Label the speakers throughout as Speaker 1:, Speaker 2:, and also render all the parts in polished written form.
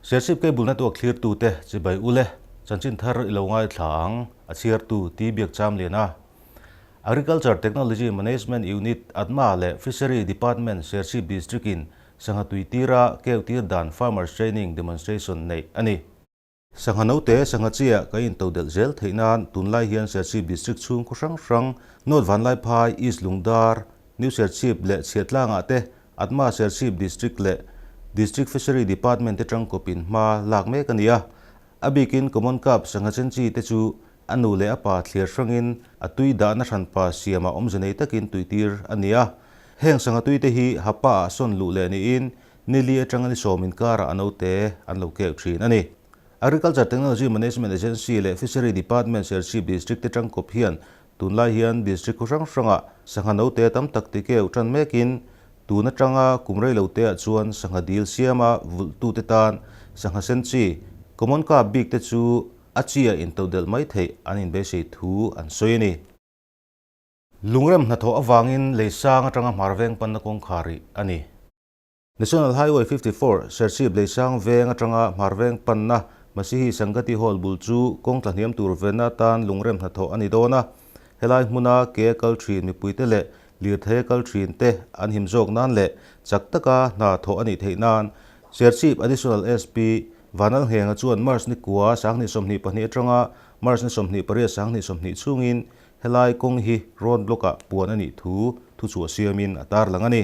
Speaker 1: Serchhip Cable Network thlirtute chibai ule chanchin thar i lo ngaithla ang, a chhiartu T Biakchamliana. Agriculture Technology Management Unit, ATMA, leh Fishery Department Serchhip District in sangha tui tira keu tir dan Farmers Training Demonstration neih a ni. Sangha note sangha chiah kan intodelh zel theih nan tunlai hian Serchhip District chhung khaw hrang hrang North Vanlaiphai, East Lungdar, New Serchhip leh Chhiatlangah te ATMA Serchhip District leh District Fishery Department te tangkawpin hma lak mek a ni a. A bikin Common Carp sangha chen chi te chu a nu leh a pa thliar hrangin a tui dahna hranpa siamah awmze nei takin tuitir a ni a. Heng sangha tui te hi hapa ah sawn luh leh niin nili atanga ni sawm inkarah a naute an lo keuh thin a ni. Agriculture Technology Management Agency leh Fishery Department Serchhip District te tangkawp hian Tunlai hian district khaw hrang hrangah sangha note tam tak ti keuh tan mekin tun atanga kum rei lo teah chuan sangha dil siama vulhtute tan sangha sen chi, common carp bik te chu a chia intodelh mai theih an inbeisei thu an sawi a ni. Lungrem hnathawh avangin lei sang atanga hmar veng panna kawngkhar rih a ni. National Highway 54, Serchhip Leisang veng atanga hmar veng panna Masihi Sangati Hall bul chu kawng tlahniam tur venna atan lungrem hnathawh a ni dawn a. Helai hmuna ke a kal thin mipuite leh lirthei a kal thin te an him zawk nan leh chak taka hna thawh a nih theih nan Serchhip Additional SP Vanlalnghenga chuan March ni kua 2022 atanga March ni 28 2020 chhungin helai kawng hi road block-ah puan a nih thu thuchhuah siamin a tarlang a ni.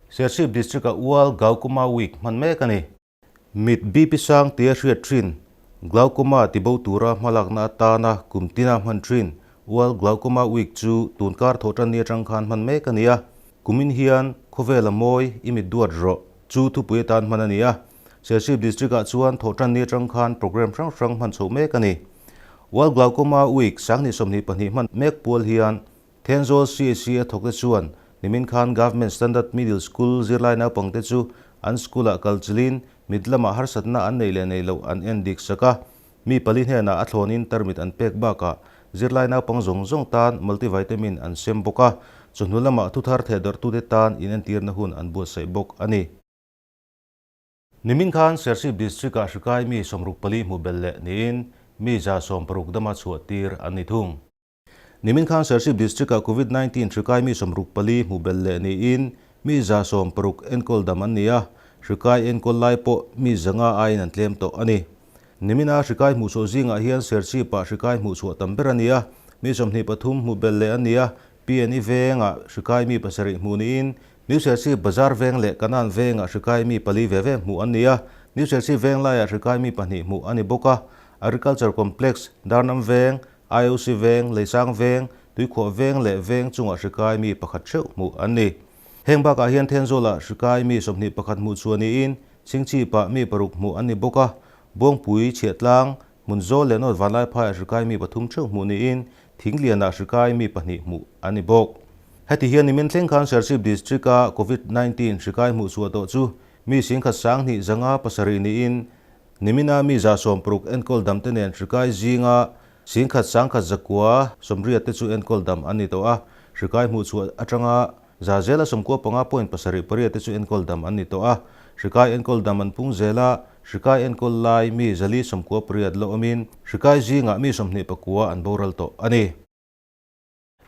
Speaker 1: Serchhip District-a Ual Glaucoma Week hman mek a ni. Mit BP sang tia hriat thin, Glaucoma ti bo tura hmalakna atana kum tina hman thin Ual Glaucoma Week chu tunkar thawh tan ni atang khan hman mek a ni a. Kumin hian khawvela mawi i mit duat rawh chu thupui atan hman a ni a. Serchhip District-ah chuan thawh tan ni atang khan programme hrang hrang hman chhoh mek a ni. Ual Glaucoma Week 2022 hman mek pual hian Thenzawl CAC a thawkte chuan nimin khan Government Standard Middle School zirlai naupangte chu an school-ah kal chilin mit lamah harsatna an neih leh neih loh an en dik sak a. Mi pali hnenah a thlawnin tarmit an pek bakah zirlai naupang zawng zawng tan multivitamin an sem bawk a, chawhnu lamah thuthar thehdarhtute tan inentirna hun an buatsaih bawk a ni. Nimin khan Serchhip District-ah hrikai mi 64 hmuh belh leh niin mi 160 dama chhuah tir an ni thung. Nimin khan Serchhip District-ah Covid 19 hrikai mi 64 hmuh belh leh niin mi 160 enkawl dam an ni a, hrikai enkawl lai pawh mi 500 aiin an tlem tawh a ni. Nimina hrikai hmuhchhuah zingah hian Serchhip-ah hrikai hmuhchhuah tam ber a ni a, mi 23 hmuh belh leh an ni a, PNE vengah hrikai mi 7 hmuh niin New Serchhip Bazar veng leh Kanan vengah hrikai mi 4 ve ve hmuh an ni a, New Serchhip veng laiah hrikai mi 2 hmuh a ni bawk a, Agriculture Complex, Darnam veng, IOC veng, Leisang veng, Tuikhuah veng leh veng chungah hrikai mi pakhat theuh hmuh an ni. Heng bakah hian Thenzawlah hrikai mi 21 hmuh chhuah niin Chingchipah mi 6 hmuh an ni bawk a, Buangpui, Chhiahtlang, Hmunzawl leh North Vanlaiphaiah hrikai mi 3 theuh hmuh niin Thinglianah hrikai mi 2 hmuh an ni bawk. Heti hian nimin thleng khan Serchhip District-a Covid 19 hrikai hmuh chhuah tawh chu mi 1,207 niin Nimina mi 160 enkawl damte nen hrikai zinga 1,180 te chu enkawl dam an ni tawh a, hrikai hmuhchhuah atanga 95.78% te chu enkawl dam an ni tawh a, hrikai enkawl dam an pung zel a, hrikai enkawl lai mi 498 la awmin hrikai zingah mi 29 an boral tawh a ni.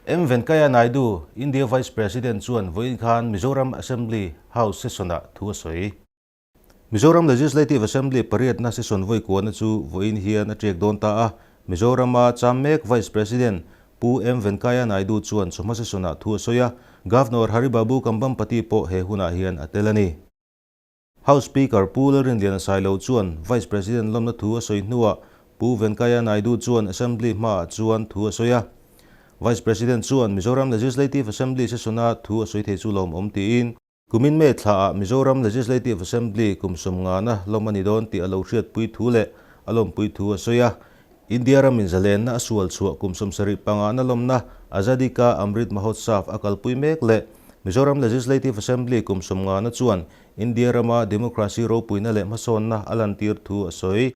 Speaker 1: M Venkaiah Naidu, India Vice President chuan vawiin khan Mizoram Assembly House session-ah thu a sawi. Mizoram Legislative Assembly pariatna session vawi kuahna chu vawiin hian a ṭiak dawn ta a, Mizorama cham mek Vice President Pu M Venkaiah Naidu chuan chawhma session-ah thu a sawi a, Governor Hari Babu Kambhampati pawh he hunah hian a tel a ni. House Speaker Pu Lalrinliana Sailo chuan Vice President lawmna thu a sawi hnuah Pu Venkaiah Naidu chuan Assembly hmaah chuan thu a sawi a. Vice President chuan Mizoram Legislative Assembly session-a thu a sawi thei chu lawmawm tiin, Kumin May thlaah Mizoram Legislative Assembly kum sawmngana lawm a ni dawn tih a lo hriatpui thu leh a lawmpui thu a sawi a. India ramin zalenna a sual chhuah kum 75 na lawmna Azadi Ka Amrit Mahotsav a kalpui mek leh Mizoram Legislative Assembly kum 50 na chuan India rama democracy ropuina leh hmasawnna a lantir thu a sawi.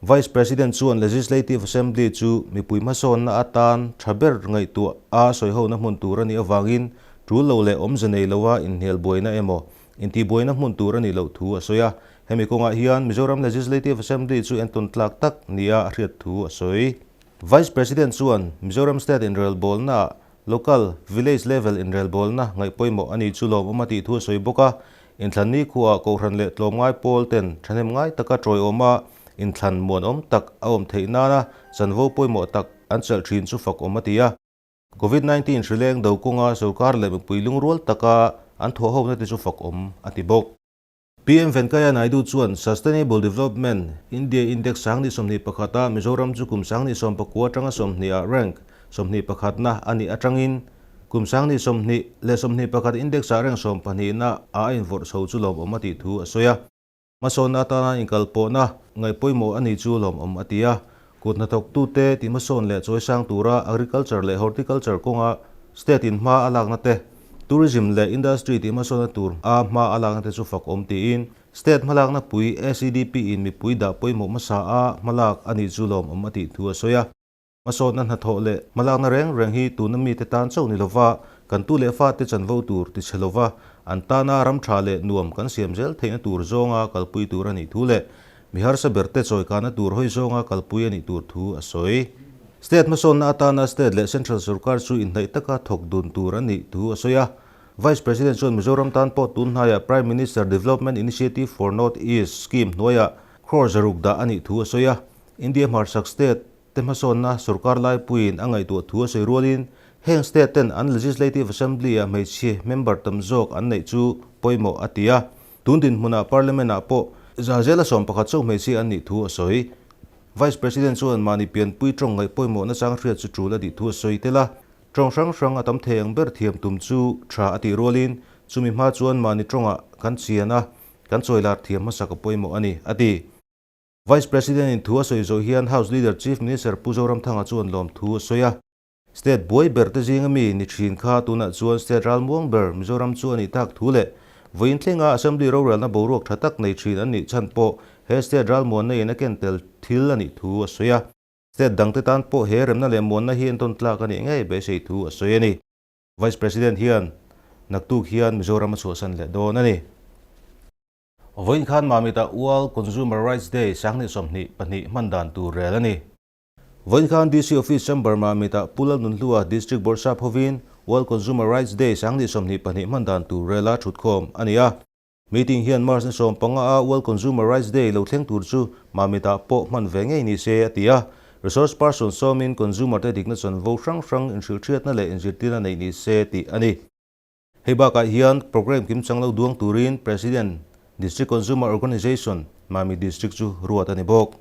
Speaker 1: Vice President chuan Legislative Assembly chu mipui hmasawnna atan tha ber ngaihtuah a sawihona hmun tur a nih avangin tul lo leh awmze nei loa inhnial buaina emaw intihbuaina hmun tur a nih loh thu a sawi a. Hemi kawngah hian Mizoram Legislative Assembly chu entawn tlak tak nia a hriat thu a sawi. Vice President chuan Mizoram State inrelbawlnaah Local, Village level inrelbawlna ngaih pawimawh a ni chu lawmawm a tih thu a sawi bawk a. Inthlan ni khuaah Kohhran leh tlawmngai pawl ten thahnem ngai taka tawiawma inthlan muanawm tak a awm theih nana chanvo pawimawh tak an chelh thin chu fakawm a ti a. Covid 19 hrileng do kawnga sorkar leh mipui lungrual taka an thawhhona te chu fakawm a ti bawk. PM Venkaiah Naidu chuan Sustainable Development India Index 2021 a Mizoram chu kum 2019 atanga 20 ah rank 21na a nih atangin kum 2021 index ah rank 12na ah a invawrh chho chu lawmawm a tih thu a sawi a. Hmasawnna atana inkalpawhna ngaih pawimawh a nih chu lawmawm a ti a. Kut hnathawktute tihhmasawn leh chawisang tura agriculture leh horticulture kawnga state in hma a lakna te, tourism leh industry tihhmasawnna tur a hma a lakna te chu fak awm tiin state hmalakna pui SEDP in mipui dah pawimawh hmasa a hmalak a nih chu lawmawm a tih thu a sawi a. Hmasawnna hnathawh leh hmalakna reng reng hi tuna mite tan chauh ni lova kan tu leh fate chanvo tur ti chhe lova an tana ram tha leh nuam kan siam zel theihna tur zawnga kalpui tur a nih thu leh mi harsa berte chawikana tur hawi zawnga kalpui a nih tur thu a sawi. State hmasawnna atana state leh central sorkar chu inhnaih taka thawk dun tur a nih thu a sawi a. Vice President chuan Mizoram tan pawh tun hnaiah Prime Minister Development Initiative for North East scheme hnuaiah crore zaruk dah a nih thu a sawi a. India hmarchhak state te hmasawnna sorkar laipuiin a ngaihtuah thu a sawi rualin heng state ten an Legislative Assembly-a hmeichhe member tam zawk an neih chu pawimawh a ti a. Tun dinhmunah Parliament-ah pawh zahzela 11 chauh hmeichhia an nih thu a sawi. Vice President chuan mahni pianpui tawng ngaih pawimawh nachang hriat chu tul a tih thu a sawi tel a. Tawng hrang hrang a tam thei ang ber thiam tum chu tha a tih rualin chumi hma chuan mahni tawngah kan chian a, kan chawilar thiam hmasak a pawimawh a ni, a ti. Vice President in thu a sawi zawh hian House Leader Chief Minister Pu Zoramthanga chuan lawm thu a sawi a. State buai ber te zinga mi ni thin kha tunah chuan state ralmuang ber Mizoram chu a nih tak thu leh vawiin thlenga Assembly rorelna boruak tha tak nei thin an nih chhan pawh he state ralmuanna in a ken tel thil a nih thu a sawi a. State dangte tan pawh he remna leh muanna hi entawn tlak a nih ngei beisei thu a sawi a ni. Vice President hian naktuk hian Mizoram a chhuahsan leh dawn a ni. Vawiin khan Mamit-ah World Consumer Rights Day 2022 hman dan tur rel a ni. Vawiin khan DC Office Chamber Mamit-ah Pu Lalnunhlua District Bawrhsap hovin World Consumer Rights Day 2022 hman dan tur rela thutkhawm a ni a. Meeting hian March ni 15 a World Consumer Rights Day lo thleng tur chu Mamit-ah pawh hman ve ngei ni se a ti a. Resource person sawmin consumer te dikna chanvo hrang hrang inhrilhhriatna leh inzirtirna neih ni se tih a ni. Hei bakah hian programme kimchang lo duang turin President, District Consumer Organisation, Mami District chu ruat a ni bawk.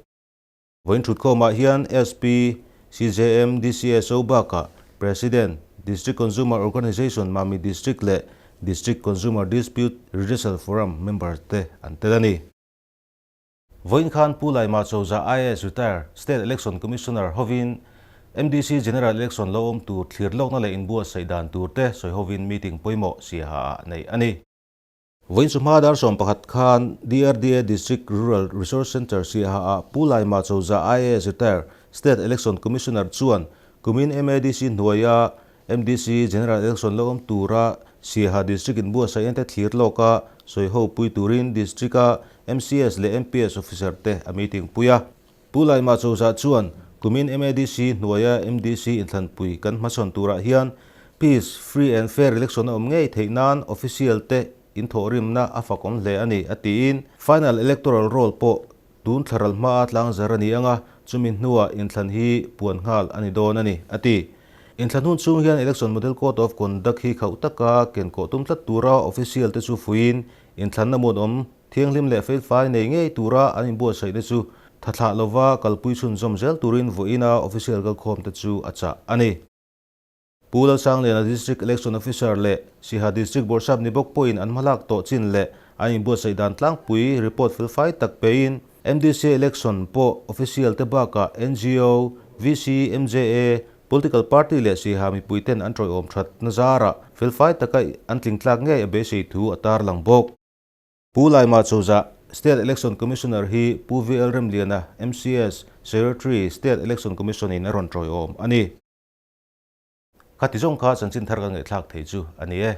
Speaker 1: Vawiin thutkhawmah hian SP, CJM, DCSO bakah President, District Consumer Organisation, Mami District leh District Consumer Dispute Redressal Forum member te an tel a ni. Vawiin khan Pu Laima Chawza IAS Retire State Election Commissioner hovin MDC General Election lo awm tur thlir lawkna leh inbuatsaih dan tur te sawi hovin meeting pawimawh siaha ah neih a ni. Vawiin chu hma dar 11 khan DRDA District Rural Resource Centre siaha ah Pu Laima Chawza IAS Retire State Election Commissioner chuan kumin MADC hnuaia MDC General Election lo awm tura Siaha District inbuatsaih ente thlir lawka sawi ho pui turin District-a MCS leh MPS Officer te a meeting pui a. Pu Laima Chawza chuan kumin MADC hnuaia MDC inthlanpui kan hmasawn turah hian Peace, Free and Fair Election a awm ngei theih nan Official te inthawhrimna a fakawm hle a ni, a tiin Final Electoral Roll pawh tun thlaral hmaa tlangzar a ni ang a, chumi hnuah inthlan hi puan nghal a ni dawn a ni, a ti. Inthlan hun chhung hian Election Model Code of Conduct hi khauh taka kenkawh tum tlat tura official te chu fuiin inthlanna muanawm thianghlim leh felfai nei ngei tura an inbuatsaihna chu thathlah lova kalpui chhunzawm zel turin vawiina official kalkhawm te chu a chah a ni. Pu Lalsangliana District Election Officer leh Siha District Bawrhsap ni bawk pawhin an hmalak tawh chin leh an inbuatsaih dan tlangpui report felfai tak pein MDC Election pawh official te bakah ngo, VC, MJA, Political Party leh Siha mipui ten an tawiawm that na zarah felfai taka an tling tlak ngei a beisei thu a tarlang bawk. Pu Laima Chawza, State Election Commissioner hi Pu VL Remliana, MCS, Secretary, State Election Commission in a rawn tawiawm a ni. Khati zawng kha chanchin thar ka ngaihthlak thei chu a ni e.